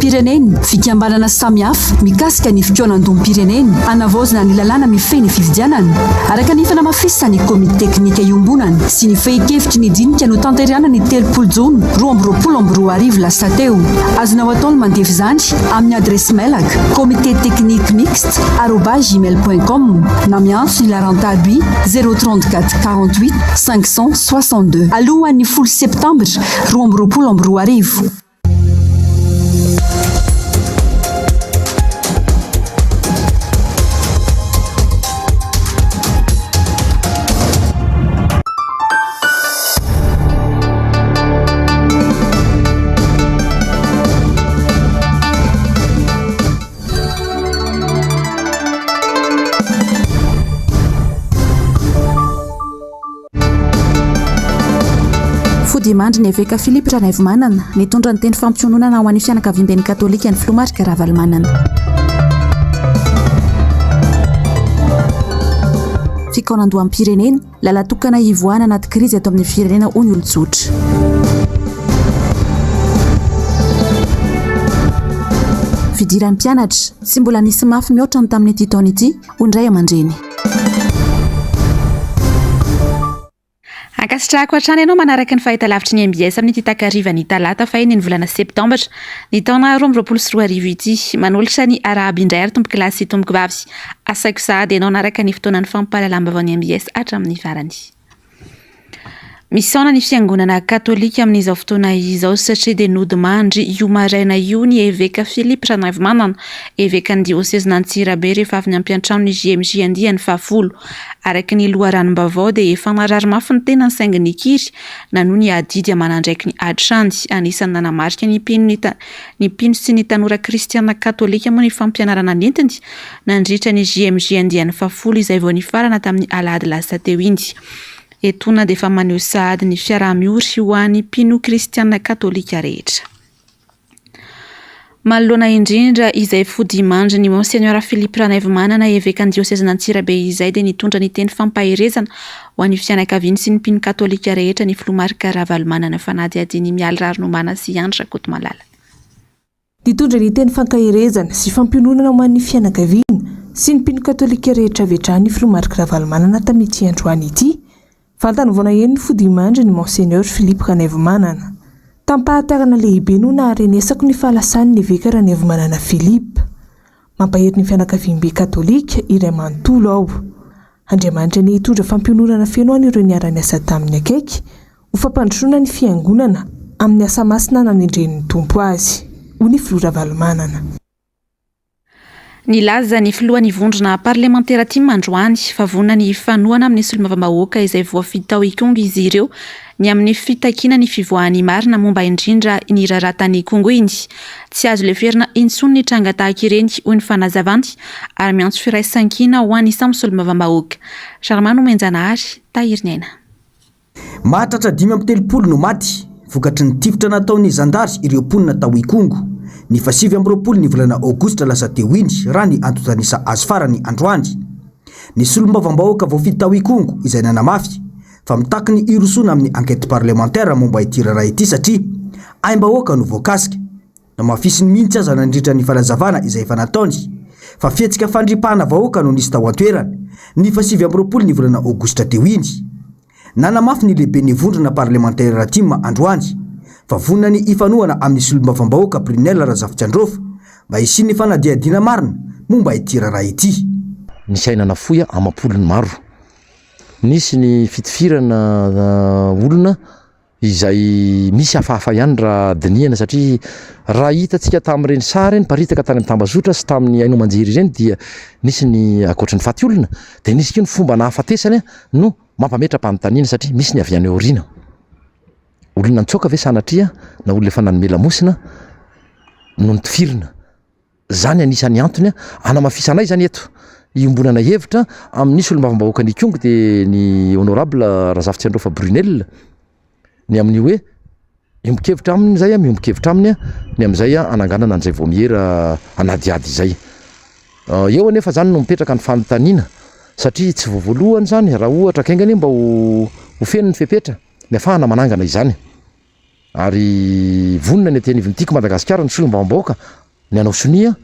olom-pirenena, fikambanana samihafa mikasika ny fikaonandoham-pirenena hanavaozana ny lalàna mifehy ny fifidianana, araka ny fanamafisan'ny komity teknika iombonana sy ny fehin-kevitry ny dinika notanterahina ny 30 jona 2022 lasa teo. Azonao atao ny mandefa izany amin'ny adiresy mailaka comité technique mixte arobase gmail point com na miantso ny laharan-tariby 034 48 562 alohan'ny folo septambra 2022. Fodimandry ny Eveka Philippe Ranaivomanana, nitondra ny teny fampiononana ho an'ny fianakaviamben'ny Katolika ny Filoha Marc Ravalomanana. Fikaonandoham-pirenena, Lalan-tokana hivoahana anaty krizy eto amin'ny firenena hoy ny olon-tsotra. Fidiran'ny mpianatra, tsy mbola nisy mafy mihoatra ny tamin'ity taona ity, hoy ny ray aman-dreny. Ankasitrahako hatrany ianao manaraka ny fahitalavitry ny mbs amin'ity takarivan'ny talata fahiny ny volana septambra ny taona 2022 ity. Manolotra ny arahaba indray ary tompokolahy sy tompokovavy. Asaiko sahady ianao hanaraka ny fotoanan'ny fampahalalam-baovaon'ny mbs hatramin'ny farany. Misaona ny fiangonana katolika amin'izao fotoana izao satria dia nodimandry io maraina io ny eveka Philippe Ranaivomanana, evekan'ny diosezin'Antsirabe rehefa avy nampiantrano ny JMJ andiany fahafolo. Araka ny loharanom-baovao dia efa marary mafy ny tenany saingy nikiry nanohy ny adidy aman'andraikiny hatrany. Anisan'ny nanamarika ny mpino ny ny mpino sy ny tanora kristiana katolika moa ny fampianarana nentiny nandritra ny JMJ andiany fahafolo izay vao nifarana tamin'ny alahady lasa teo iny. Etoana dia efa maneho sahady ny fiaraha-miory ho an'ny mpino kristiana katolika rehetra. Manoloana indrindra izay fodimandry ny Monseigneur Philippe Ranaivomanana evekan'ny diosezin'Antsirabe izay dia nitondra ny teny fampaherezana ho an'ny fianakaviany sy ny mpino katolika rehetra ny filoha Marc Ravalomanana fanadihadian'i Mialy Raharinомana sy Andry Rakotomalala. Nitondra ny teny fankaherezana sy fampiononana ho an'ny fianakaviana sy ny mpino katolika rehetra avy hatrany ny filoha Marc Ravalomanana tamin'ity androany ity. Vantany vao naheno ny fodimandry ny Monseigneur Philippe Ranaivomanana. Tamim-pahatarana lehibe no naharenesako ny fahalasan'ny Eveka Ranaivomanana Philippe. Mampahery ny fianakaviambe katolika iray manontolo aho. Andriamanitra anie hitondra fampiononana feno an'ireo niara-niasa taminy akaiky ho fampandrosoana ny Fiangonana amin'ny asa masina nanendren'ny Tompo azy, hoy ny Filoha Ravalomanana. Nilaza ny filohan'ny vondrona parlemantera tim androany fa vonona ny hifanohana amin'ny solombavambahoaka izay voafidy tao Ikongo izy ireo ny amin'ny fitakiana ny fivoahan'ny marina momba indrindra iny raharaha tany Ikongo iny. Tsy azo leferina intsony ny tranga tahaka ireny, hoy ny fanazavany, ary miantso firaisankina ho an'ny samy solombavambahoaka. Charmaine Nomenjanahary, Tahiriniaina. Mahatratra 35 no maty vokatry ny tifitra nataon'ny zandary ireo mponina tao Ikongo, ny faha 29 ny volana aogositra lasa teo iny, raha ny antontan'isa azo farany androany. Ny solombavambahoaka voafidy tao Ikongo izay nanamafy fa mitaky ny hirosoana amin'ny enquête parlementaire momba ity raharaha ity satria aim-bahoaka no voakasika. Namafisiny mihitsy aza nandritra ny fanazavana izay efa nataony fa fihetsika fandripahana vahoaka no nisy tao an-toerana ny faha 29 ny volana aogositra teo iny. Nanamafy ny lehiben'ny vondrona parlemantera tim androany fa vonona ny hifanohana amin'ny solombavambahoaka Brunelle Razafitsiandraofa mba hisian'ny fanadihadiana marina momba ity raharaha ity. Nisy aina nafoy amam-polony maro. Nisy ny fitifirana olona izay misy hafahafa ihany raha dinihana satria raha hitantsika tamin'ireny sary niparitaka tany amin'ny tambazotra sy tamin'ny haino aman-jery ireny dia nisy ny ankoatry ny faty olona dia nisy koa ny fomba nahafatesany no mampametra-panontaniana satria misy ny avy any aoriana. Olona nitsoaka ve sanatria na olona efa nanome lamosina no notifirina? Izany anisan'ny antony hanamafisanay izany eto iombonana hevitra amin'ny solombavambahoakan'Ikongo dia ny honorable Razafitsiandraofa Brunelle ny amin'ny hoe iombon-kevitra aminy izay, miombon-kevitra aminy ny amin'izay hananganana an'izay vaomiera hanadihady izay. Eo anefa izany no mipetraka ny fanontaniana satria tsy vao voalohany izany raha ohatra ka enga anie mba ho feno ny fepetra ny afahana manangana izany. Ary vonona ny aty anivon'ny Tiako Madagasikara ny solombavambahoaka ny hanao sonia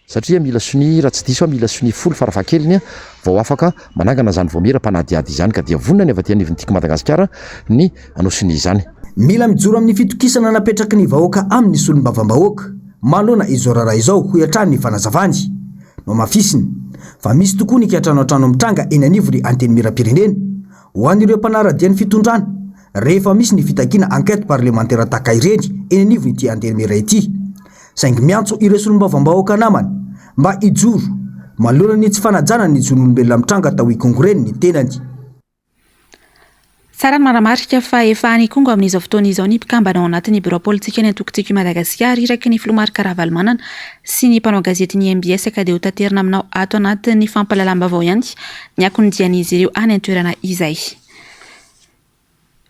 satria mila sonia raha tsy diso aho mila sonia folo farafahakeliny vao afaka manangana izany vaomiera mpanadihady izany ka dia vonona ny avy aty anivon'ny Tiako Madagasikara ny hanao sonia izany. Mila mijoro amin'ny fitokisana napetraky ny vahoaka aminy ny solombavambahoaka manoloana izao raharaha izao, hoy hatrany ny fanazavany. Nohamafisiny fa misy tokoa ny kiantranoantrano mitranga eny anivon'ny Antenimierampirenena ho an'ireo mpanara-dia ny fitondrana rehefa misy ny fitakiana enquête parlementaire tahaka ireny eny anivon'ity Antenimiera ity. Saingy miantso ireo solombavambahoaka namany mba hijoro manoloana ny tsy fanajana ny zon'olombelona mitranga tao Ikongo ireny ny tenany. Tsara ny manamarika fa efa any Ikongo amin'izao fotoana izao ny mpikambana ao anatin'ny birao politikan'ny antoko Tiako i Madagasikara, iraky ny filoha Marc Ravalomanana sy ny mpanao gazetin'ny mbs ka dia ho taterina aminao ato anatin'ny fampahalalam-baovao ihany ny akon'ny dian'izy ireo any an-toerana izay.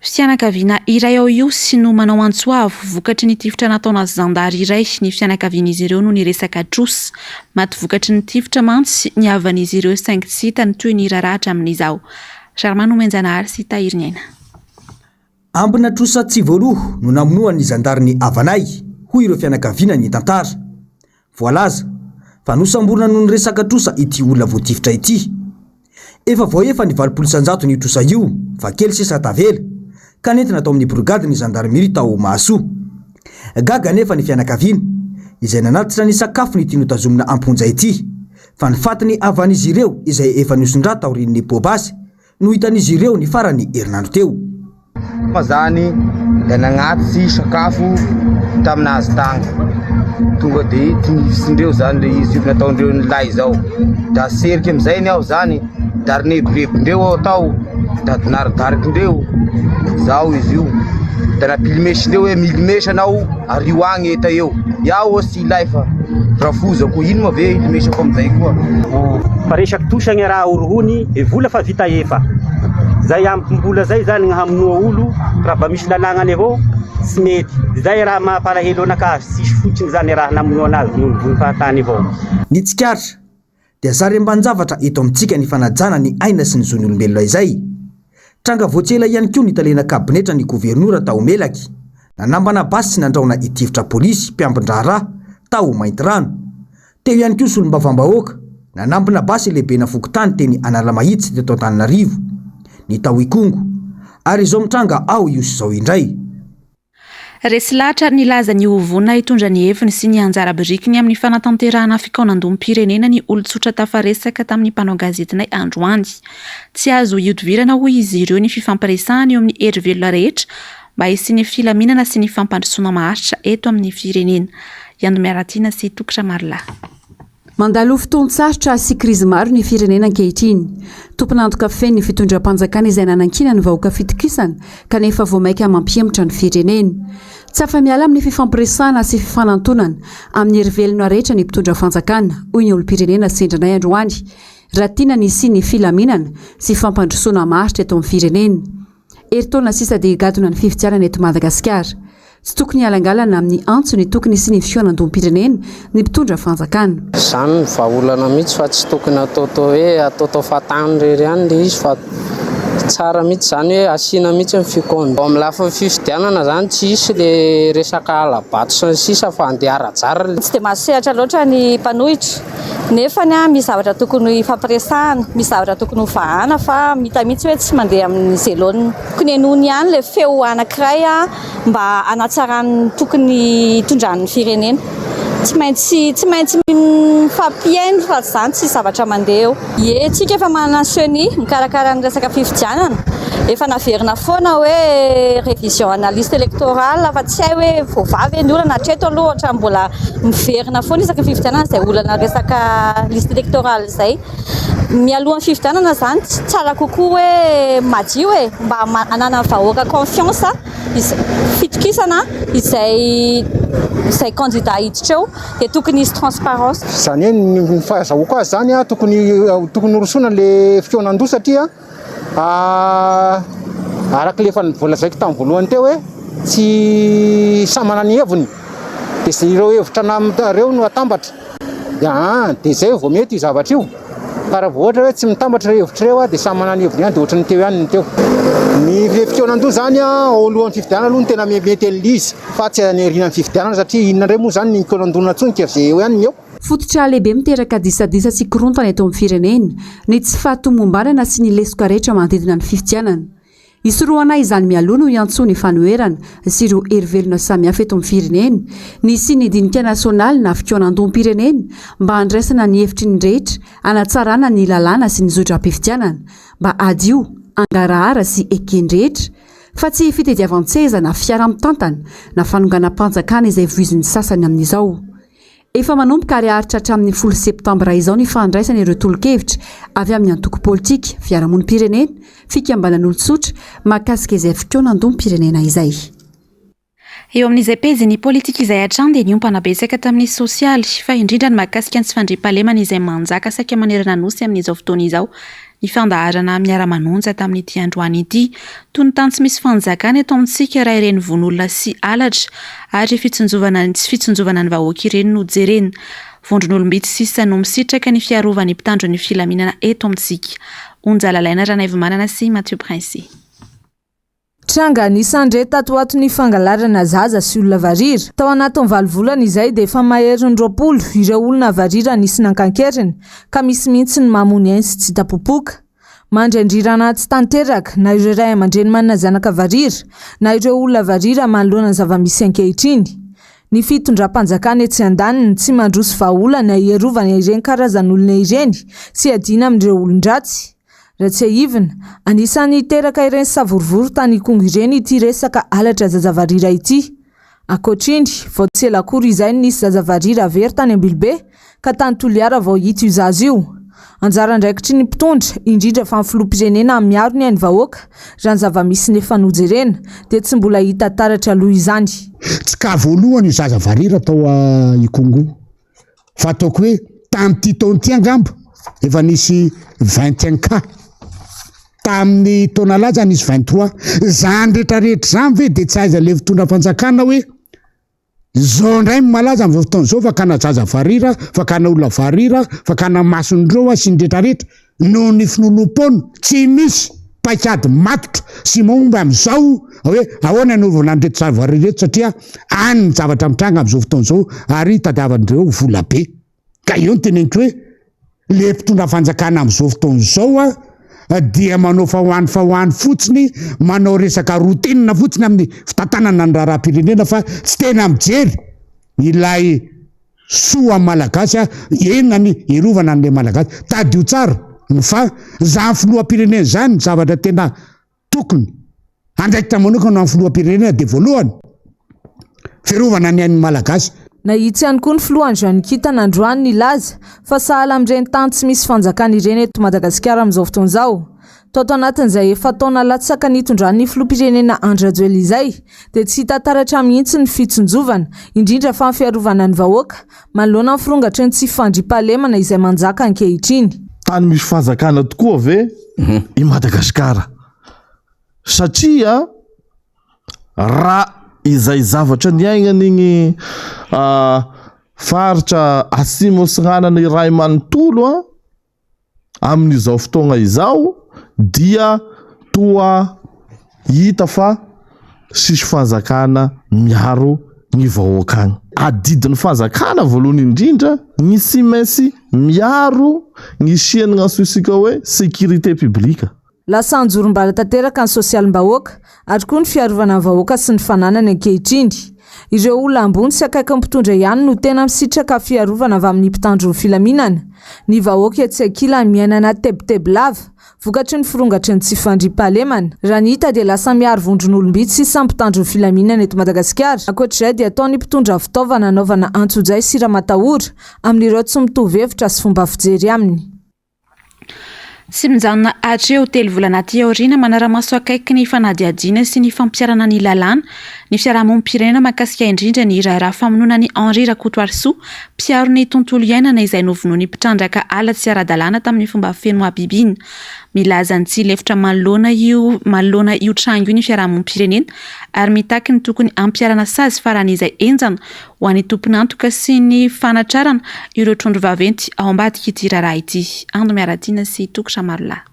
Fianakaviana iray ao Ihosy no manao antso avo vokatry ny tifitra nataona zandary iray. Ny fianakavian'izy ireo no niresaka trosa. Maty vokatry ny tifitra mantsy ny havan'izy ireo saingy tsy hita ny tohin'ny raharaha hatramin'izao. Germain Nomenjanahary sy Tahiriniaina. Ambina trosa tsy voaloa no namonoan'ny zandary ny havanay, hoy ireo fianakaviana nitantara. Voalaza fa nosamborina noho ny resaka trosa ity olona voatifitra ity. Efa voaefa ny 80 isan-jaton'io trosa io fa kely sisa tavela, ka nentina tao amin'ny brigade ny zandarimeria tao Mahasoa. Gaga anefa ny fianakaviana, izay nanatitra ny sakafony ity notazomina am-ponja ity, fa ny fatin'ny havan'izy ireo izay efa nihoson-drà taorian'ny poa-basy no hitan'izy ireo ny faran'ny herinandro teo. Fa zany da nagnatitsy sakafo taminazy tagny, tonga de tinifisindreo zany le izy io nataondreo nilay zao, da seriky amizay ny aho zany da rinebirebindreo aho tao, da dinaridarikindreo zaho izy io, da napilimesindreo hoe milimesa anao ario agny eta eo, iaho oa tsy hilay fa rafozako ino ma ve hilimesako amizay koa. Fa resaky trosa ny raha horohony e vola fa vita efa zay ampim-bola zay zany ny hamonoa olo raha mba misy lalàgnany avao tsy mety zay raha mampalahelo anakahy tsisy fotsiny zany raha namonoana azy noho ny vono fahatany avao. Ny tsikaritra dia zary ambanin-javatra eto amintsika ny fanajana ny aina sy ny zon'ny olombelona izay. Tranga vao tsy ela ihany koa ny talena kabinetra ny governora tao Melaky, nanambana basy sy nandrahona hitifitra polisy mpiambin-draharaha tao Maintirano. Teo ihany koa solombavambahoaka, nanambina basy lehibena fokontany teny Analamahitsy teto Antananarivo, ny tao Ikongo, ary izao mitranga ao Ihosy izao indray. Resy lahatra ary nilaza ny ho vonona hitondra ny heviny sy ny anjara birikiny amin'ny fanatanterahana fikaonandoham-pirenena ny olon-tsotra tafaresaka tamin'ny mpanao gazetinay androany. Tsy azo ihodivirana hoy izy ireo ny fifampiresahana eo amin'ny hery velona rehetra mba hisian'ny filaminana sy ny fampandrosoana maharitra eto amin'ny firenena. Iando Miaratiana sy Toky Ramarolahy. Mandalo fotoan-tsarotra sy krizy maro ny firenena ankehitriny. Tompon'antoka feno ny fitondram-panjakana izay nanankinan'ny vahoaka fitokisana kanefa vao mainka mampihemotra ny firenena. Tsy afa-miala amin'ny fifampiresahana sy fifanantonana amin'ny hery velona rehetra ny mpitondra fanjakana, hoy ny olom-pirenena sendra anay androany, raha tiana ny hisian'ny filaminana sy fampandrosoana maharitra eto amin'ny firenena. Herintaona sisa dia higadona ny fifidianana eto Madagasikara. Tsy tokony hialangalana amin'ny antso ny tokony hisian'ny fihaonandoham-pirenena ny mpitondra fanjakana. Izany no vahaolana mihitsy fa tsy tokony ataotao hoe ataotao fahatany irery ihany ilay izy fa tsara mihitsy izany hoe asiana mihitsy ny fikaondoha. Amin'ny lafiny fifidianana izany tsy hisy ilay resaka hala-bato sy ny sisa fa handeha ara-drariny. Tsy dia mahazo sehatra loatra ny mpanohitra. Nefany misy zavatra tokony hifampiresahana, misy zavatra tokony hovahana fa hita mihitsy hoe tsy mandeha amin'izay laoniny. Tokony henoiny ihany ilay feo anankiray mba hanatsarany ny tokony hitondrany ny firenena. Tsy maintsy tsy maintsy mifampihaino fa izany tsisy zavatra mandeha eo. Ie, tsika efa manana ny ceni mikarakara ny resaka fifidianana. Efa naverina foana hoe révision ana liste électorale fa tsy hay hoe voavaha ve ny olana hatreto aloha ohatran'ny mbola miverina foana isaky ny fifidianana izay olana resaka liste électorale izay. Mialohan'ny fifidianana izany tsara kokoa hoe madio e, mba hananan'ny vahoaka confiance, fitokisana izay izay candidat hiditra eo dia tokony hisy transparence. Izany hoe ny fahazahoako azy izany tokony tokony horosoana ilay fikaonandoha satria Araka ilay efa voalazaiko tamin'ny voalohany teo hoe tsy samy manana ny heviny dia izay ireo hevitra ireo no atambatra dia an dia izay vao mety io zavatra io. Fa raha vao ohatra hoe tsy mitambatra ireo hevitra ireo dia samy manana ny heviny ihany dia ohatran'ny teo ihany ny teo. Ny fikaonandoha izany ao alohan'ny fifidianana aloha no tena mety an'ilay izy fa tsy any aorianan'ny fifidianana satria inona indray moa izany ny mikaonandoha intsony ka izay eo ihany ny eo. Fototra lehibe miteraka disadisa sy korontana eto amin'ny firenena ny tsy fahatomombanana sy ny lesoka rehetra manodidina ny fifidianana. Hisorohana izany mialoha no iantsoan'ny fanoherana sy ireo hery velona samihafa eto amin'ny firenena ny hisian'ny dinika nasionaly na fikaonandoham-pirenena mba handraisana ny hevitry ny rehetra hanatsarana ny lalàna sy ny zotram-pifidianana mba hadio, hangarahara sy eken-drehetra fa tsy fitediavan-tseza na fiara-mitantana na fanonganam-panjakana izay voizin'ny sasany amin'izao. Efa manomboka ary haharitra hatramin'ny folo septambra izao ny fandraisana ireo tolo-kevitra avy amin'ny antoko politika, fiarahamonim-pirenena, fikambanan'olon-tsotra mahakasika izay fikaonandoham-pirenena izay. Eo amin'izay pejin'ny politika izay hatrany dia niompana betsaka tamin'ny sosialy fa indrindra ny mahakasika ny tsy fandriampahalemana izay manjaka saika manerana Nosy amin'izao fotoana izao ny fandaharana Miara-manonja tamin'ity androany ity. Toy ny tany tsy misy fanjakana eto amintsika raha ireny vono olona sy halatra ary fitsinjovana ny tsy fitsinjovana ny vahoaka ireny no jerena. Vondron'olom-bitsy sisa no misitraka ny fiarovan'ny mpitandro ny filaminana eto amintsika. Onja Lalaina Ranaivomanana sy Mathieu Princi. Tranga anisan'ny re tato ho ato ny fangalarana zaza sy olona varira. Tao anatin'ny valo volana izay dia efa maherin'ny 20 ireo olona varira nisy nankan-keriny ka misy mihitsy ny mamono ainy sy tsy hita popoka. Mandry an-drirana tsy tanteraka na ireo ray aman-dreny manana zanaka varira na ireo olona varira manoloana ny zava-misy ankehitriny. Ny fitondram-panjakana etsy andaniny tsy mandroso vahaolana hiarovana ireny karazan'olona ireny sy hiadiana amin'ireo olon-dratsy. Raha tsiahivina, anisan'ny niteraka ireny savorovoro tany Ikongo ireny ity resaka halatra zaza varira ity. Ankoatr'iny, vao tsy ela akory izay no nisy zaza varira very tany Ambilobe, ka tany Toliara vao hita io zaza io. Anjara andraikitry ny mpitondra, indrindra fa ny filoham-pirenena miaro ny ain'ny vahoaka, raha ny zava-misy nefa nojerena, dia tsy mbola hita taratra aloha izany. Tsy cas voalohany io zaza varira tao Ikongo. Fa ataoko hoe tamin'ity taona ity angamba efa nisy 21 cas. Tamin'ny taona lasa nisy 23. Izany rehetra rehetra izany ve dia tsy aiza le fitondra fanjakana hoe izao indray no malaza amin'izao fotoana izao fakana zaza varira, fakana olona varira, fakana mason'ireo sy ny rehetra rehetra. Noho ny finoanoam-poana, tsy misy paikady matotra sy mahomby amin'izao hoe ahoana hanaovana an'ireto zava-ary ireto satria any ny zavatra mitranga amin'izao fotoana izao ary tadiavan'ireo vola be. Ka eo no teneniko hoe le mpitondra fanjakana amin'izao fotoana izao dia manao fa ho any fa ho any fotsiny, manao resaka routine fotsiny amin'ny fitantanana ny raharaham-pirenena fa tsy tena mijery ilay Soa Malagasy a, enina ny hiarovana an'ilay Malagasy. Tadidio tsara fa zany filoham-pirenena zany ny zavatra tena tokony andraikitra manokana ho an'ny filoham-pirenena dia voalohany fiarovana ny ain'ny Malagasy. Nahitsy ihany koa ny filohan'ny Jeune Kintana androany nilaza fa sahala amin'ireny tany tsy misy fanjakana ireny eto Madagasikara amin'izao fotoana izao. Tato anatin'izay efa-taona latsaka nitondran'ny filoham-pirenena Andry Rajoelina izay dia tsy hita taratra mihitsy ny fitsinjovana, indrindra fa ny fiarovana ny vahoaka, manoloana ny firongatry ny tsy fandriampahalemana izay manjaka ankehitriny. Tany misy fanjakana tokoa ve i Madagasikara? Satria raha izay zavatra niainan'igny faritra Atsimo Atsinanana iray manontolo amin'izao fotoagna izao dia toa hita fa sisy fanjakana miaro ny vahoaka agny. Adidin'ny fanjakana voalohany indrindra ny tsy maintsy miaro ny hisian'ny antsointsika hoe sécurité publique. Lasa anjorom-bala tanteraka ny sosialim-bahoaka ary koa ny fiarovana ny vahoaka sy ny fananany ankehitriny. Ireo olona ambony sy akaikin'ny mpitondra ihany no tena misitraka fiarovana avy amin'ny mpitandro ny filaminana. Ny vahoaka etsy ankilany miaina anaty tebiteby lava, vokatry ny firongatry ny tsy fandriampahalemana. Raha ny hita dia lasa miaro vondron'olom-bitsy sisa ny mpitandro ny filaminana eto Madagasikara. Ankoatr'izay dia ataon'ny mpitondra fitaovana hanaovana antsojay sy ramatahora amin'ireo tsy mitovy hevitra sy fomba fijery aminy. Tsy mijanona hatreo, telo volana aty aoriana, manara-maso akaiky ny fanadihadiana sy ny fampiharana ny lalàna ny fiarahamonim-pirenena mahakasika indrindra ny raharaha famonoana an'i Henri Rakotoarisoa, mpiaro ny tontolo iainana izay novonoin'ny mpitrandraka ala tsy ara-dalàna tamin'ny fomba feno habibiana. Milaza ny tsy hilefitra manoloana io manoloana io tranga io ny fiarahamonim-pirenena ary mitaky ny tokony hampiharana sazy faran'izay henjana ho an'ny tompon'antoka sy ny fanatrarana ireo trondro vaventy ao ambadik'ity raharaha ity. Ando Miaratiana sy Toky Ramarolahy.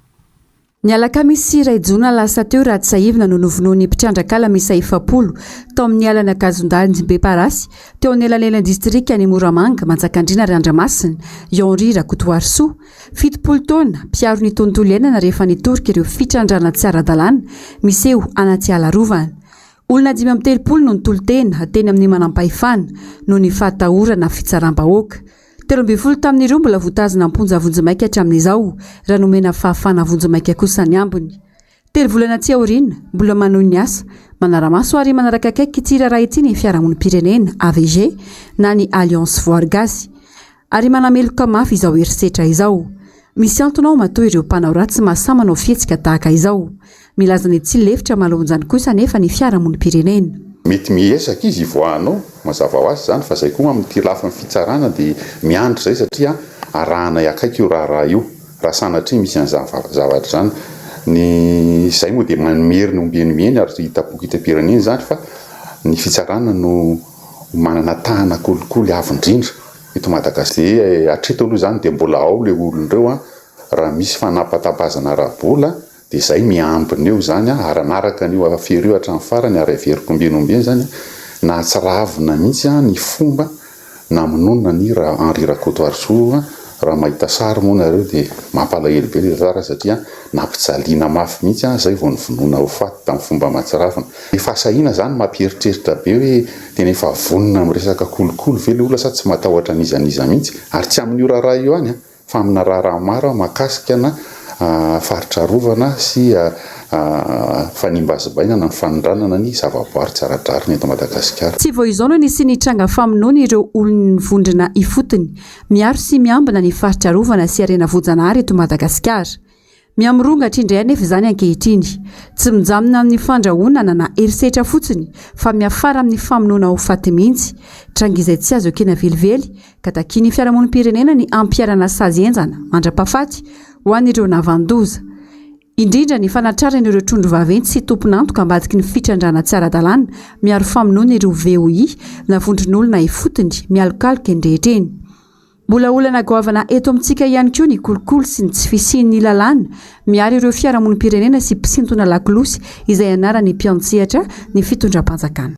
Ny alakamisy iray jona lasa teo raha tsiahivina no novonoin'ny mpitrandraka ala miisa 40 tao amin'ny alan'Ankazondandy Beparasy, teo anelanelan'ny distrikan'i Moramanga, Manjakandriana ary Andramasina, i Henri Rakotoarisoa, 70 taona, mpiaro ny tontolo iainana rehefa nitorika ireo fitrandrahana tsy ara-dalàna miseho anaty ala arovana. Olona 35 no nitolo-tena teny amin'ny manampahefana noho ny fahatahorana fitsaram-bahoaka. 13 tamin'ireo mbola voatazona am-ponja vonjimaika hatramin'izao, raha nomena fahafahana vonjimaika kosa ny ambiny. Telo volana aty aoriana, mbola manohy ny asa, manara-maso ary manaraka akaiky ity raharaha ity ny fiarahamonim-pirenena, AVG, na ny Alliance Voary Gasy. Ary manameloka mafy izao herisetra izao. Misy antony ao matoa ireo mpanao ratsy mahasahy manao fihetsika tahaka izao. Milaza ny tsy lefitra maloanjany kosa anefa ny fiarahamonim-pirenena. Mety miezaka izy hivoahana ao, mazava ho azy izany, fa izay koa amin'ity lafiny fitsarana dia miandry izay satria arahanay akaiky io raharaha io, raha sanatria misy an'izany zavatra izany. Ny izay moa dia mamerina ombieny ombieny ary hitam-poko hitam-pirenena izany fa ny fitsarana no manana tahana kolikoly avo indrindra eto Madagasikara. Hatreto aloha izany dia mbola ao ilay olona ireo an, raha misy fanapatapazana ara-bola dia izay miambina eo izany an, ary hanaraka an'io afera io hatramin'ny farany ary averiko ombieny ombieny izany an, nahatsiravina mihitsy an ny fomba namonoana an'i Henri Rakotoarisoa, raha mahita sary moa nareo dia mampalahelo be ilay tantara satria nampijaliana mafy mihitsy an, izay vao novonoina ho faty tamin'ny fomba mahatsiravina. Ny fahasahiana izany mampieritreritra be hoe tena efa vonona amin'ny resaka kolikoly ve ilay olona sa tsy matahotra an'iza n'iza mihitsy, ary tsy amin'io raharaha io ihany an, fa amina raharaha maro mahakasika ana faritra arovana sy fanimbazibaina na ny fanondranana ny zavaboary tsy ara-drariny eto Madagasikara. Tsy vao izao no nisian'ny tranga famonoana ireo olon'ny vondrona ifotony miaro sy miambina ny faritra arovana sy harena voajanahary eto Madagasikara. Mihamirongatra indray anefa izany ankehitriny. Tsy mijanona amin'ny fandrahonana na herisetra fotsiny fa miafara amin'ny famonoana ho faty mihitsy. Tranga izay tsy azo ekena velively ka takian'ny fiarahamonim-pirenena ny hampiharana sazy henjana mandra-pahafaty ho an'ireo nahavan-doza. Indrindra ny fanatrarana ireo trondro vaventy sy tompon'antoka ambadiky ny fitrandrahana tsy ara-dalàna miaro famonoana ireo VOI na vondron'olona ifotony mialokaloka eny rehetra eny. Mbola olana goavana eto amintsika ihany koa ny kolikoly sy ny tsy fisian'ny lalàna miaro ireo fiarahamonim-pirenena sy mpisintona lakolosy izay anaran'ny mpiantsehatra ny fitondram-panjakana.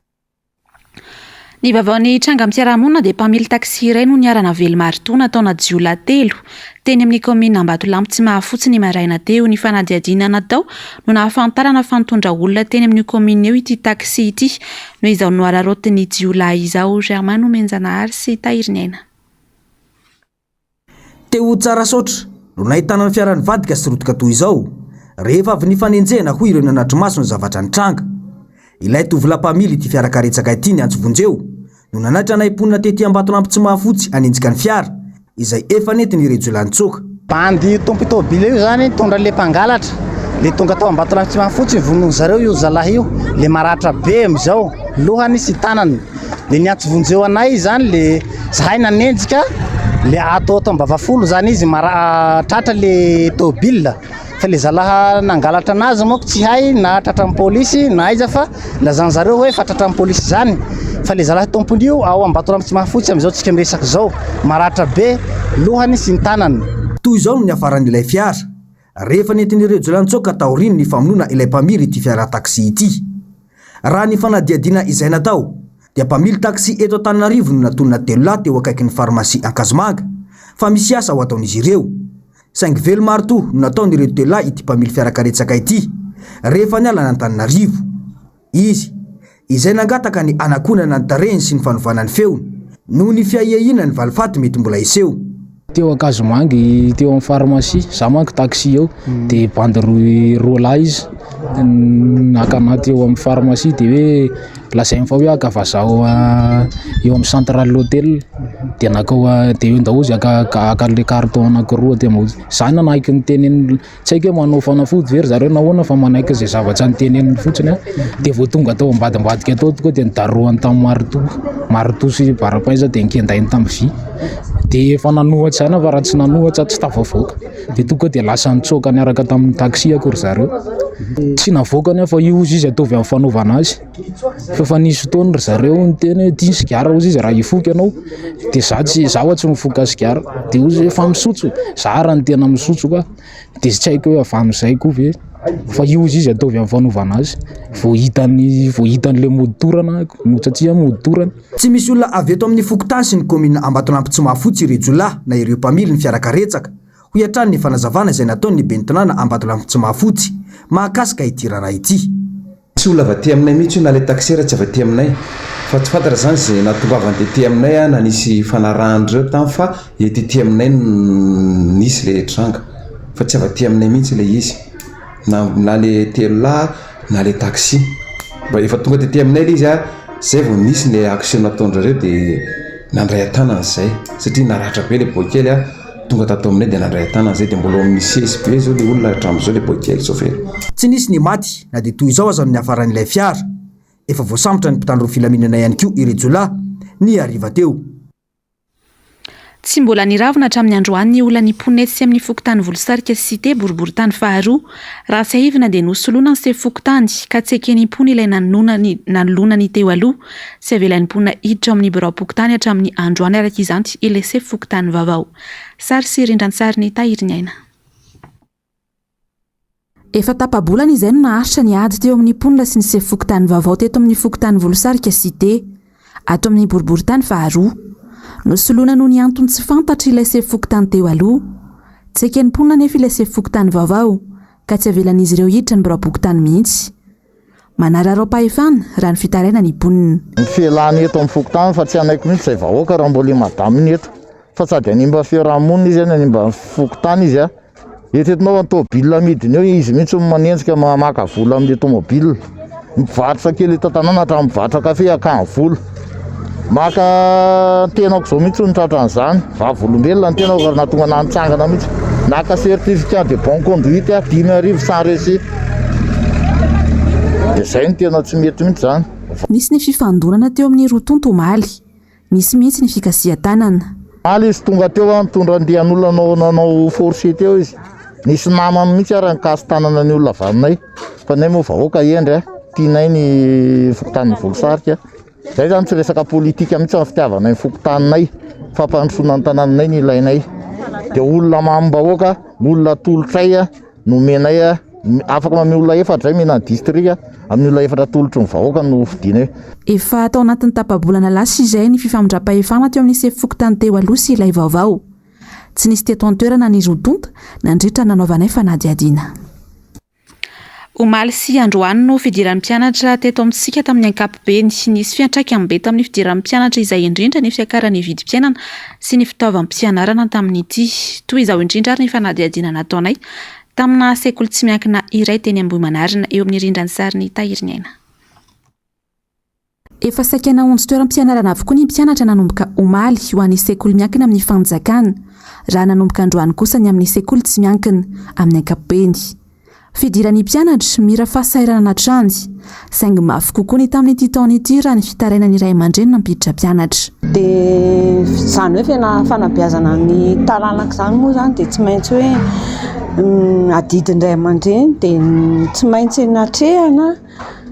Ny vaovaon'ny trangam-piarahamonina dia mpamily taxi iray no niara-navely maritoa nataona jiolahy telo teny amin'ny kaominina Ambatolampy Tsimahafotsy ny maraina teo. Ny fanadihadiana natao no nahafantarana fa nitondra olona teny amin'io kaominina io ity taxi ity noho izao nohararaotin'ny jiolahy izao. Germain Nomenjanahary sy Tahiriniaina. Teo Tsarasaotra no nahitana ny fiara nivadika sy rotika toy izao, rehefa avy nifanenjehana hoy ireo nanatri-maso ny zavatra nitranga. Ilay tovolahy mpamily ity fiara karetsaka ity niantso vonjeo no nanaitra anay mponina tety Ambatolampy Tsimahafotsy hanenjika ny fiara, izay efa nentin'ireo jiolahy nitsoaka. Bandy tompon-tôbila io zany nitondra le mpangalatra, le tonga tao Ambatolampy Tsimahafotsy vonoiny zareo io zalahy io, le maratra be amizao, lohany sy tanany, le niantso vonjeo anay zany le zahay nanenjika le ato ato Ambavafolo zany izy mara- tratra le tôbila. Fa le zalaha nangalatra anazy manko tsy hay na tratran'ny polisy na aiza fa lazan'ny zareo hoe fa tratran'ny polisy zany fa le zalahy tompony io ao Ambatolampy Tsimahafotsy amin'izao tsika miresaka izao maratra be lohany sy ny tanany. Toy izao no niafaran'ilay fiara, rehefa nentin'ireo jiolahy nitsoaka taorian'ny famonoana ilay mpamily ity fiara taxi ity. Raha ny fanadihadiana izay natao, dia mpamily taxi eto Antananarivo no natonina telolahy teo akaikin'ny farmasia Ankazomanga, fa misy asa ho ataon'izy ireo. Saingy velo-maritoa no nataon'ireto telolahy ity mpamily fiarakaretsaka ity, rehefa niala an'Antananarivo. Izy, izay nangataka ny hanakonana ny tarehiny sy ny fanovana ny feony, noho ny fiahiahiana ny valifaty mety mbola hiseho. Teo Ankazomangy, teo amin'ny pharmacie, za manko taxi eo, de bandy roy roa lahy izy naka anah teo amin'ny pharmacie de hoe lazainy fa hoe haka vazaha eo amin'ny central hotel. Dia nakao dia eo daholo izy haka haka an'ilay carton anankiroa aty ambony. Za nanaiky ny teneniny, tsy haiko hoe manao fanafody ve ry zareo na ahoana fa manaiky izay zavatra noteneniny fotsiny aho. Dia vao tonga tao ambadimbadika tao tonga dia nodarohany tamin'ny marteau, marteau sy barre à pain dia nokendainy tamin'ny vy. Dia efa nanohatra ihany aho fa raha tsy nanohatra tsy tafavoaka. Dia tonga dia lasa nitsoaka niaraka tamin'ny taxi ako ry zareo. Tsy navoakany aho fa io hozy izy ataovy amin'ny fanaovana azy. Fa efa nisy fotoana ry zareo niteny hoe ity ny sigara hozy izy raha hifoka ianao dia za tsy za ho'a tsy mifoka sigara dia hozy hoe fa misotro, za raha ny tena misotro ka dia tsy haiko hoe avy amin'izay koa ve fa io hozy izy ataovy amin'ny fanaovana azy vao hitany vao hitan'ilay mody torana no satria mody torana. Tsy misy olona avy eto amin'ny fokontany sy ny kaominina Ambatolampy Tsimahafotsy ireo jiolahy na ireo mpamily ny fiarakaretsaka, hoy hatrany ny fanazavana izay nataon'ny ben'ny tanàna Ambatolampy Tsimahafotsy mahakasika ity raharaha ity. Tsy olona avy aty aminay mihitsy io na ilay taxi ary tsy avy aty aminay. Fa tsy fantatra izany izay nahatongavany tety aminay na nisy ifanarahan'ireo tany fa ety aty aminay no nisy ilay tranga. Fa tsy avy aty aminay mihitsy ilay izy. Na na ilay telolahy na ilay taxi. Mba efa tonga tety aminay ilay izy izay vao nisy ilay action nataon-dry zareo dia nandray an-tanana izay. Satria naratra be ilay boay kely. Tonga tato aminay dia nandray an-tanana izay dia mbola ao amin'ny CSB izao ilay olona hatramin'izao ilay boay kely chauffeur. Tsy nisy ny maty na dia toy izao aza no niafaran'ilay fiara. Efa voasambotra ny mpitandro ny filaminana ihany koa ireo jiolahy ny hariva teo. Tsy mbola niravona hatramin'ny androany ny olan'ny mponina etsy amin'ny fokontany Volosarika Cité boriborintany faharoa. Raha tsiahivina dia nosoloina ny sefo fokontany ka tsy eken'ny mponina ilay nanoloana ny teo aloha. Tsy avelan'ny mponina hiditra ao amin'ny biraom-pokontany hatramin'ny androany araka izany ilay sefo fokontany vaovao. Sary sy rindran-tsarin'i Tahiriniaina. Efa tapa-bolana izay no naharitra ny ady teo amin'ny mponina sy ny sefo fokontany vaovao teto amin'ny fokontany Volosarika Cité, ato amin'ny boriborintany faharoa. Nosoloina noho ny antony tsy fantatra ilay sefo fokontany teo aloha. Tsy eken'ny mponina anefa ilay sefo fokontany vaovao ka tsy avelan'izy ireo hiditra ny biraom-pokontany mihitsy. Manararaom-pahefana, raha ny fitarainana ny mponina. Ny fialany eto amin'ny fokontany fa tsy hanaiky mihitsy izay vahoaka raha mbola i madame iny eto fa sady hanimba fiaraha-monina izy hanimba ny fokontany izy a. Eritreretinao fa ny tômôbila amidiny eo izy mihitsy no manenjika maka vola amin'ilay tômôbila. Ny mpivarotra kely eto an-tanàna hatramin'ny mpivarotra kafe hakany vola. Maka tenako izao mihitsy no tratran'izany. Vavolombelona ny tenako ary nahatonga anah nitsangana mihitsy. Naka certificat de bonne conduite aho, 5000 sans reçu. Dia izay no tena tsy mety mihitsy izany. Nisy ny fifandonana teo amin'ny roa tonta omaly. Nisy mihitsy ny fikasihan-tanana. Omaly izy tonga teo nitondra andian'olona nanao nanao force teo izy. Nisy namany mihitsy ary nikasi-tanana ny olona avy aminay. Fa ny anay moa vahoaka hendry a, tianay ny fokontanin'i Volosarika. Zay zany tsy resaka politika mihitsy ny fitiavanay ny fokontaninay, fampandrosoana ny tanànanay no ilainay. Dia olona mamim-bahoaka, olona atolotray no omenay, afaka manome olona efatra zay omena ny distrika, amin'ny olona efatra atolotry ny vahoaka no fidianay. Efa tao anatin'ny tapa-bolana lasa izay ny fifamindram-pahefana teo amin'ny sefo fokontany teo aloha sy ilay vaovao. Tsy nisy teto an-toerana ny roa tonta nandritra ny nanaovanay fanadihadiana. Omaly sy androany no fidiran'ny mpianatra teto amintsika tamin'ny ankapobeny. Nisy fiantraikany be tamin'ny fidiran'ny mpianatra izay indrindra ny fiakaran'ny vidim-piainana sy ny fitaovam-pianarana tamin'ity. Toy izao indrindra ary ny fanadihadiana nataonay tamina sekoly tsy miankina iray teny Ambohimanarina eo amin'ny rindran-tsarin'i Tahiriniaina. Efa saika namonjy toeram-pianarana avokoa ny mpianatra nanomboka omaly ho an'ny sekoly miankina amin'ny fanjakana, raha nanomboka androany kosa ny amin'ny sekoly tsy miankina, amin'ny ankapobeny. Fidiran'ny mpianatra, mira fahasahiranana hatrany. Saingy mafy kokoa ny tamin'ity taona ity raha ny fitarainan'ny ray aman-dreny nampiditra mpianatra. Dia izany hoe fiana- fanabeazana ny taranaka izany moa izany dia tsy maintsy hoe adidin'ny ray aman-dreny dia tsy maintsy natrehana.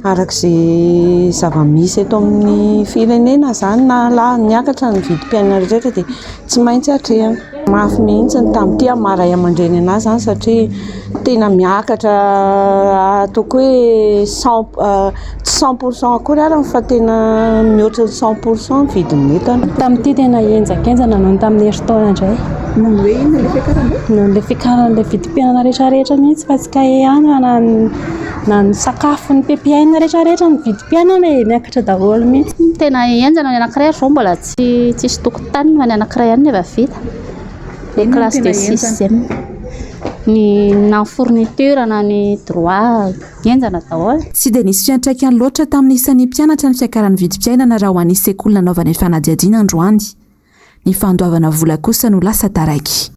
Araka izay zava-misy eto amin'ny firenena izany na lahy niakatra ny vidim-piainana rehetra dia tsy maintsy atrehina. Mafy mihitsy ny tamin'ity amin'ny maha ray aman-dreny anahy izany satria tena miakatra ataoko hoe cent tsy cent pour cent akory ary fa tena mihoatra ny cent pour cent ny vidin'ny entana. Tamin'ity tena henjakenjana noho ny tamin'ny herintaona indray. Noho ny hoe inona ilay fiakarana? Noho ilay fiakaran'ilay vidim-piainana rehetrarehetra mihitsy fa tsy kahie ihany fa na ny Na ny sakafo, ny ppn rehetra rehetra, ny vidim-piainana e, miakatra daholo mihitsy. Tena henjana ny anankiray ary izao mbola tsy tsisy tokotaniny fa ny anankiray ihany no efa vita. Ilay classe de sixième. Ny na ny fourniture na ny droit henjana daholo. Tsy dia nisy fiantraikany loatra tamin'ny isan'ny mpianatra ny fiakaran'ny vidim-piainana raha ho an'ny sekoly nanaovana fanadihadiana androany. Ny fandoavana vola kosa no lasa taraiky.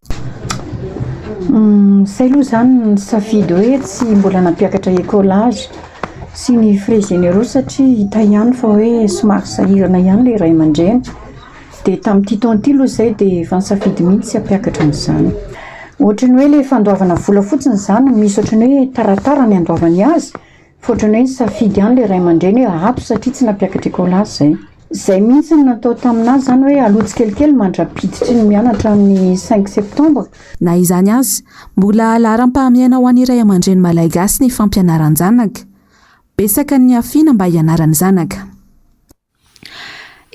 Zay aloha izany nisafidy hoe tsy mbola nampiakatra écolage sy ny frais généraux satria hita ihany fa hoe somary sahirana ihany ilay ray aman-dreny. Dia tamin'ity taona ity aloha izay dia efa nisafidy mihitsy tsy hampiakatra an'izany. Ohatran'ny hoe ilay fandoavana vola fotsiny izany misy ohatran'ny hoe taratara ny andoavany azy fa ohatran'ny hoe nisafidy ihany ilay ray aman-dreny hoe ato satria tsy nampiakatra écolage izay. Izay mihitsy no natao tamin'azy izany hoe aloha tsikelikely mandra-piditry ny mianatra amin'ny cinq septembre. Na izany aza, mbola laharam-pahamehana ho an'ny ray aman-dreny malagasy ny fampianaran-janaka. Betsaka ny niafiana mba hianaran'ny zanaka.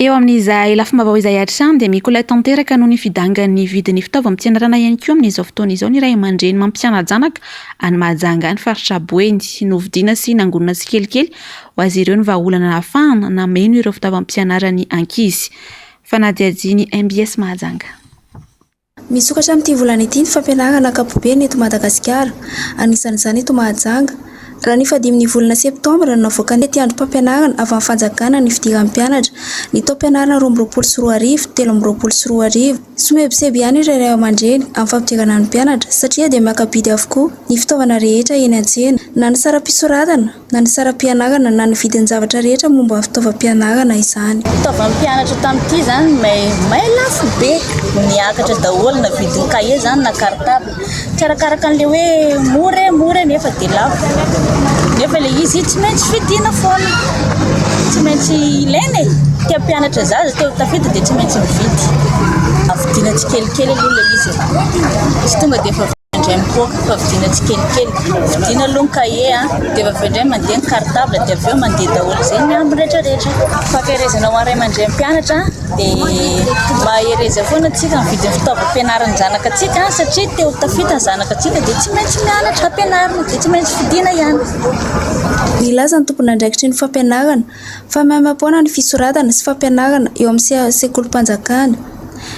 Eo amin'izay lafim-baovao izay hatrany dia mikolay tanteraka noho ny fidangan'ny vidin'ny fitaovam-pianarana ihany koa amin'izao fotoana izao ny ray aman-dreny mampiana-janaka any Mahajanga any faritra Boeny. Novidiana sy nangonina tsikelikely ho azy ireo ny vahaolana nahafahana nameno ireo fitaovam-pianaran'ny ankizy. Fanadihadian'ny mbs Mahajanga. Misokatra amin'ity volana ity ny fampianarana ankapobeny eto Madagasikara, anisan'izany eto Mahajanga. Raha ny fahadimin'ny volana septambra no navoakan'ny tetiandrom-pampianarana avy amin'ny fanjakana ny fidiran'ny mpianatra ny taom-pianarana 2022 2023. Somebiseby ihany ireo ray aman-dreny amin'ny fampidirana ny mpianatra satria dia miaka-bidy avokoa ny fitaovana rehetra eny an-tsena, na ny saram-pisoratana, na ny saram-pianarana na ny vidin-javatra rehetra momba ny fitaovam-pianarana izany. Fitaovam-pianatra tamin'ity izany may may lafo be, niakatra daholo na vidin'ny kahie izany na cartable. Tsy arakaraka an'ilay hoe mora e mora e nefa dia lafo. Nefa ilay izy tsy maintsy vidiana foana, tsy maintsy ilaina e. Te hampianatra zaza, te ho tafita dia tsy maintsy mividy. Vidiana tsikelikely aloha ilay izy e, tsy tonga dia efa. Indray mipoaka fa vidiana tsikelikely. Vidiana aloha ny cahier a, dia avy eo indray mandeha ny cartable dia avy eo mandeha daholo izay ny ambiny rehetra rehetra. Fampiherezana ho an'ny ray aman-dreny mpianatra dia mahereza foana tsika mividy ny fitaovam-pianaran'ny zanakatsika satria te ho tafita ny zanakatsika dia tsy maintsy mianatra ampianarina dia tsy maintsy vidiana ihany. Nilaza ny tompon'andraikitry ny fampianarana fa maimaim-poana ny fisoratana sy fampianarana eo amin'ny sekolim-panjakana.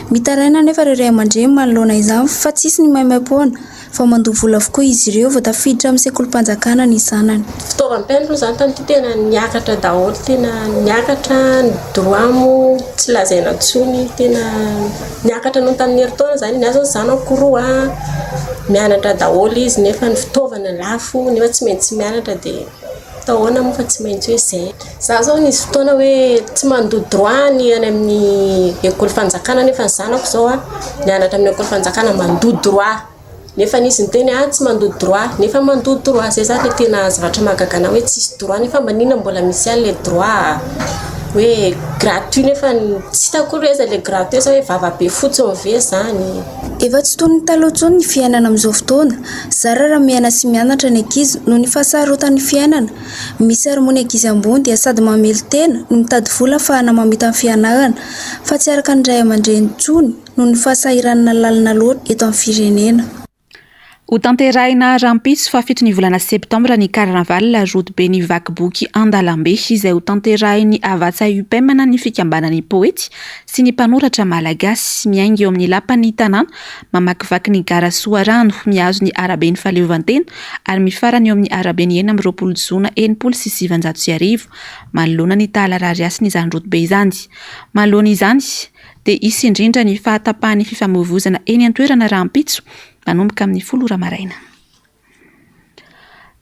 Mitaraina anefa ireo ray aman-dreny manoloana izany fa tsisy ny maimaim-poana fa mandoa vola avokoa izy ireo vao tafiditra amin'ny sekolim-panjakana ny zanany. Fitaovam-piainana moa izany tamin'ity tena niakatra daholo, tena niakatra ny droit moa tsy lazaina intsony, tena niakatra noho ny tamin'ny herintaona izany, ny ahy izao ny zanako roa mianatra daholo izy nefa ny fitaovana lafo nefa tsy maintsy mianatra dia atao ahoana moa fa tsy maintsy hoe izay. Za zao nisy fotoana hoe tsy mandoa droit ny any amin'ny école fanjakana nefa ny zanako zao a mianatra amin'ny école fanjakana mandoa droit nefa nisy niteny ah tsy mandoa droit nefa mandoa droit zay zany le tena zavatra mahagaga anah hoe tsisy droit nefa maninona mbola misy ihany le droit hoe gratuit nefa tsy hitako akory hoe aiza le gratuit sa hoe vava be fotsiny ve zany. Efa tsy toy ny taloha intsony ny fiainana amin'izao fotoana. Zara raha miaina sy mianatra ny ankizy noho ny fahasarotan'ny fiainana. Misy ary moa ny ankizy ambony dia sady mamelon-tena no mitady vola ahafahana mamita ny fianarana fa tsy araka ny ray aman-dreny intsony noho ny fahasahiranana lalina loatra eto amin'ny firenena. Hotanterahina rahampitso fahafito ny volana septambra ny Carnaval rodoben'ny vaky boky an-dalambe izay hotanterahin'ny Havatsa UPEM na ny fikambanan'ny poety sy ny mpanoratra malagasy. Miainga eo amin'ny lapan'ny tanàna, mamakivaky ny gara Soarano, mihazo ny araben'ny fahaleovantena ary mifarana eo amin'ny araben'ny 26 jona 1960 manoloana ny Tahala Rarihasina izany rodobe izany. Manoloana izany dia hisy indrindra ny fahatapahan'ny fifamoivoizana eny an-toerana rahampitso manomboka amin'ny folo ora maraina.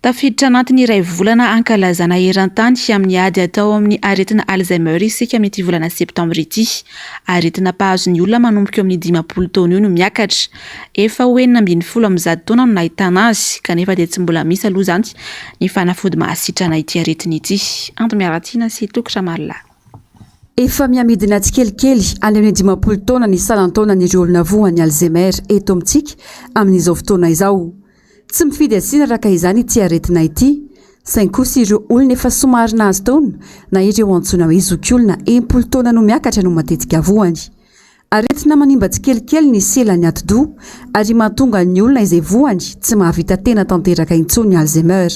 Tafiditra anatin'ny iray volana hankalazana eran-tany amin'ny ady atao amin'ny aretina Alzheimer isika amin'ity volana septambra ity. Aretina mpahazo ny olona manomboka eo amin'ny 50 taona eo no miakatra. Efa ho 116 taona no nahitana azy, kanefa dia tsy mbola misy aloha izany ny fanafody mahasitrana ity aretina ity. Anto Miaratiana sy Toky Ramarolahy. Efa mihamidina tsikelikely any amin'ny 50 taona ny salan-taonan'ireo olona voan'ny Alzheimer eto amintsika amin'izao fotoana izao. Tsy mifidy asiana araka izany ity aretina ity, saingy kosa ireo olona efa somary nahazo taona na ireo antsoina hoe zokiolona 60 taona no miakatra no matetika voany. Aretina manimba tsikelikely ny selan'ny atidoha ary mahatonga ny olona izay voany tsy mahavita tena tanteraka intsony Alzheimer.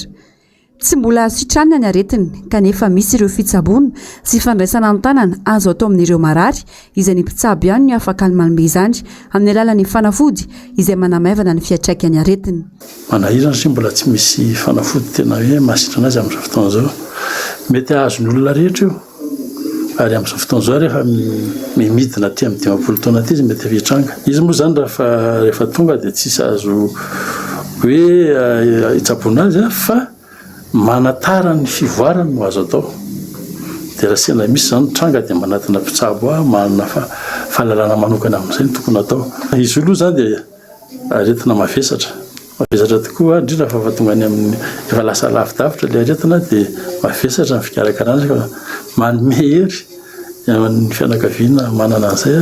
Tsy mbola azo sitranina ny aretina, kanefa misy ireo fitsaboana sy fandraisana an-tanana azo atao amin'ireo marary, izay ny mpitsabo ihany no afaka ny manome izany amin'ny alalan'ny fanafody izay manamaivana ny fiantraikan'ny aretina. Manahirana satria mbola tsy misy fanafody tena hoe mahasitrana azy amin'izao fotoana izao. Mety hahazo ny olona rehetra io. Ary amin'izao fotoana izao rehefa mimidina aty amin'ny 50 taona aty izy mety efa hitranga. Izy moa izany raha rehefa tonga dia tsisy azo hoe hitsaboana azy fa manatara ny fivoarany no azo atao. Dia raha sendra misy izany tranga dia manatona mpitsabo manana fahalalana manokana amin'izay no tokony atao. Izy io aloha izany dia Aretina mavesatra. Mavesatra tokoa, indrindra fa efa tonga any amin'ny, efa lasa lavidavitra ilay aretina dia mavesatra ny fikarakarana azy fa manome hery ny fianakaviana manana an'izay,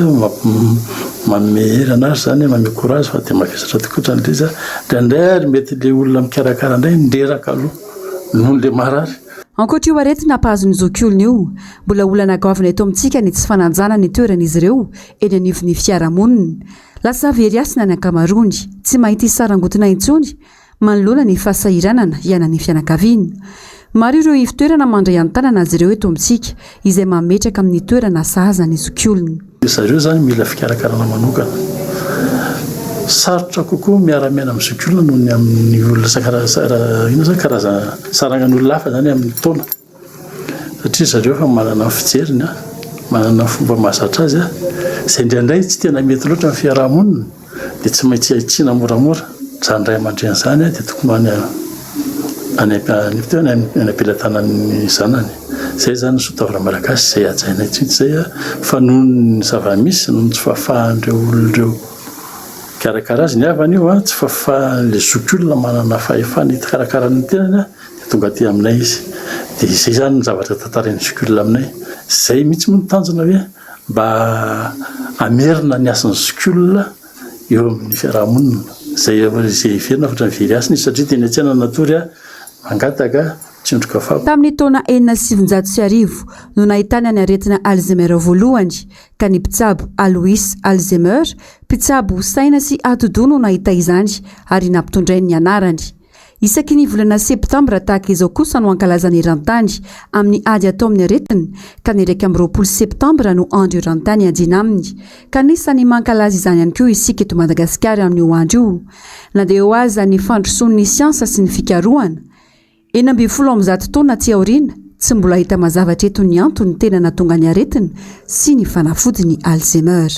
manome hery an'azy izany, manome courage fa dia mavesatra tokoa ohatran'ilay izy. Indraindray ary mety ilay olona mikarakara indray no reraka aloha noho ilay marary. Ankoatra io aretina mpahazo ny zokiolona io, mbola olana goavana eto amintsika ny tsy fanajana ny toeran'izy ireo eny anivon'ny fiarahamonina. Lasa very hasina ny ankamaroany, tsy mahita hisarangotina intsony manoloana ny fahasahiranana iainan'ny fianakaviana. Maro ireo ivon-toerana mandray an-tanana azy ireo eto amintsika, izay mametraka amin'ny toerana sahaza ny zokiolona. Ry zareo izany mila fikarakarana manokana. Sarotra kokoa miara-miaina amin'ny zokiolona noho ny amin'ny olona isan-karazany, inona izany, karazana sarangan'olona hafa izany amin'ny taona. Satria zareo efa manana ny fijeriny, manana ny fomba mahazatra azy, izay indraindray tsy tena mety loatra amin'ny fiaraha-monina, dia tsy maintsy ahitsiana moramora. Izany ray aman-dreny izany dia tokony ho any any any am-pelatanan'ny zanany. Izay izany ny soatoavina malagasy izay hajainay tsy mihitsy izay, fa noho ny zava-misy, noho ny tsy fahafahan'ireo olona ireo mikarakara azy, ny havany io, tsy fahafahan'ilay zokiolona manana fahefana hikarakara ny tenany, Dia tonga aty aminay izy. Dia izay izany ny zavatra tantarain'ny zokiolona aminay. Izay mihitsy moa no tanjona hoe mba hamerina ny hasin'ny zokiolona eo amin'ny fiaraha-monina. Izay izay heverina fa ohatran'ny very hasina izy satria teny an-tsena natory mangataka tsindroka fako. Tamin'ny taona 1906 no nahitana ny aretina Alzheimer voalohany, ka ny mpitsabo Alois Alzheimer, mpitsabo saina sy atidoha no nahita izany ary nampitondrainy ny anarany. Isaky ny volana septambra tahaka izao kosa no ankalazana eran-tany amin'ny ady atao amin'ny aretina, ka ny 21 septambra no andro eran-tany iadiana aminy. Ka anisan'ny mankalaza izany ihany koa isika eto Madagasikara amin'io andro io. Na dia eo aza ny fandrosoan'ny siansa sy ny fikarohana, 116 taona aty aoriana, tsy mbola hita mazava hatreto ny antony tena nahatonga ny aretina sy ny fanafodiny Alzheimer.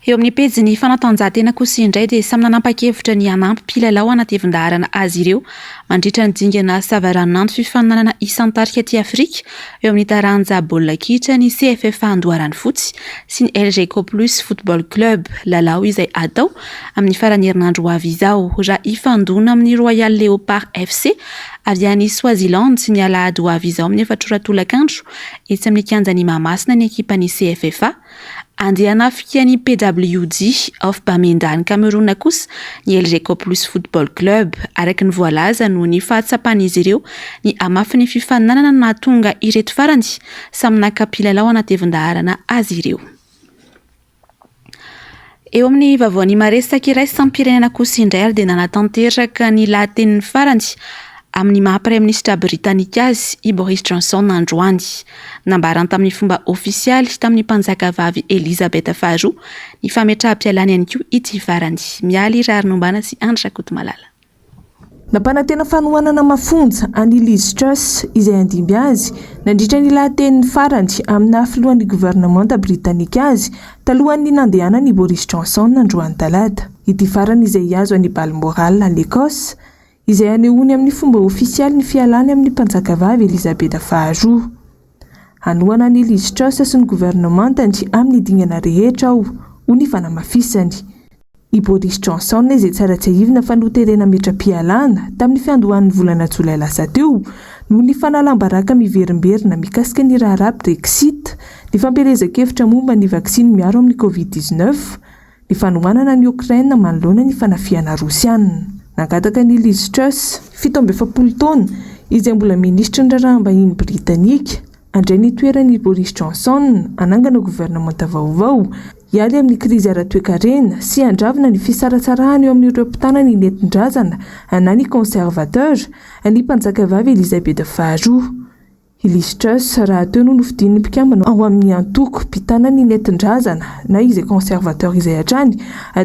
Eo amin'ny pejin'ny fanatanjahantena kosa indray dia samy nanampa-kevitra ny hanampy mpilalao hanatevin-daharana azy ireo mandritra ny dingana savaranonando fifaninanana isan-tarika aty Afrika eo amin'ny taranja baolina kitra ny CFFA Andoharanofotsy sy ny Elgeco Plus Football Club, lalao izay hatao amin'ny faran'ny herinandro ho avy izao raha hifandona amin'ny Royal Leopard FC avy any Swaziland ny alahady ho avy izao amin'ny efatra ora tolakandro etsy amin'ny kianjan'i Mahamasina ny ekipan'ny CFFA. Andeha hanafika ny PWD of Bamenda any Cameroun kosa ny Elgeco Plus Football Club, araka ny voalaza noho ny fahatsapan'izy ireo ny hamafin'ny fifaninanana no nahatonga ireto farany samy naka mpilalao hanatevin-daharana azy ireo. Eo amin'ny vaovaon'ny maresaka iraisam-pirenena kosa indray ary dia nanatanteraka ny lahateniny farany amin'ny maha praiminisitra britanika azy i Boris Johnson androany. Nambarany tamin'ny fomba ofisialy tamin'ny mpanjakavavy Elizabeth faharoa ny fametraham-pialany ihany koa ity farany. Mialy Raharinombana sy Andry Rakotomalala. Nampanantena fanohanana mafonja an'i Liz Truss, izay handimby azy, nandritra ny lahateniny farany amin'ny naha filohan'ny governemanta britanika azy, talohan'ny nandehanany i Boris Johnson androany talata. Ity farany izay hihazo an'i Balmoral any Ecosse, izay hanehoany amin'ny fomba ofisialy ny fialany amin'ny mpanjakavavy Elizabeta faharoa. Hanohana an'i Liz Truss sy ny governemantany amin'ny dingana rehetra aho, hoy ny fanamafisany. I Boris Johnson izay tsara tsiahivina fa noterena hametra-pialana tamin'ny fiandohan'ny volana jolay lasa teo noho ny fanalam-baraka miverimberina mikasika ny raharaha Brexit, ny fampielezan-kevitra momba ny vaksiny miaro amin'ny Covid 19, ny fanohanana an'i Okraina manoloana ny fanafihana Rosiana. Nangataka an'i Liz Truss, 47 taona, izay mbola minisitry ny raharaham-bahiny Britanika, handray ny toeran'i Boris Johnson hanangana governemanta vaovao, hiady amin'ny krizy ara-toekarena sy handravona ny fisaratsarahana eo amin'ireo mpitana ny nentin-drazana na ny conservateurs, ny mpanjakavavy Elizabeth faharoa. I Liz Truss rahateo no nofidian'ny mpikambana ao amin'ny antoko mpitana ny nentin-drazana na izay conservateur izay hatrany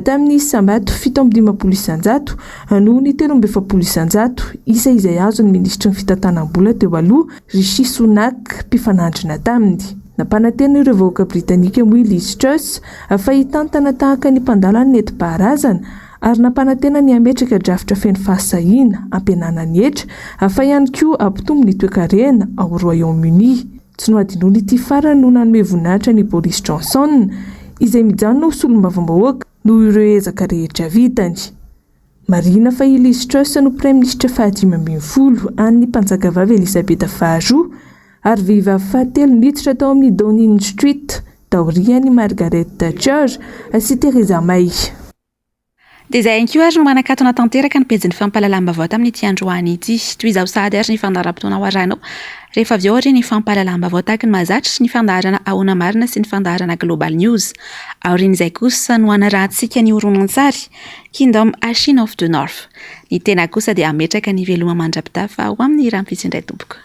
tamin'ny isam-bato 57% noho ny 43% isa izay azon'ny minisitry ny fitantanam-bola teo aloha Rishi Sunak mpifanandrina taminy. Nampanantena ireo vahoaka britanika moa i Liz Truss fa hitantana tahaka ny mpandala ny nentim-paharazana ary nampanantena ny hametraka drafitra feno fahasahiana hampihenana ny hetra fa ihany koa hampitombo ny toekarena ao Royaume-Uni. Tsy nohadinoina ity farany no nanome voninahitra an'i Boris Johnson izay mijanona ho solombavambahoaka noho ireo ezaka rehetra vitany. Marihina fa i Liz Truss no praiminisitra faha-15 an'ny mpanjakavavy Elisabeta faharoa ary vehivavy fahatelo niditra tao amin'ny Downing Street taorian'i Margaret Thatcher sy Theresa May. Dia izay ihany koa ary no manakatona tanteraka ny pejin'ny fampahalalam-baovao tamin'ity androany ity. Toy izao sahady ary ny fandaharam-potoana ho arahinao rehefa avy eo aorian'ny fampahalalam-baovao tahaka ny mahazatra, ny fandaharana Ahoana Marina sy ny fandaharana Global News. Aorian'izay kosa no hanarahantsika ny horonantsary Kingdom Ashin of the North. Ny tena kosa dia hametraka ny veloma mandra-pitafa ho amin'ny rahampitso indray tompoko.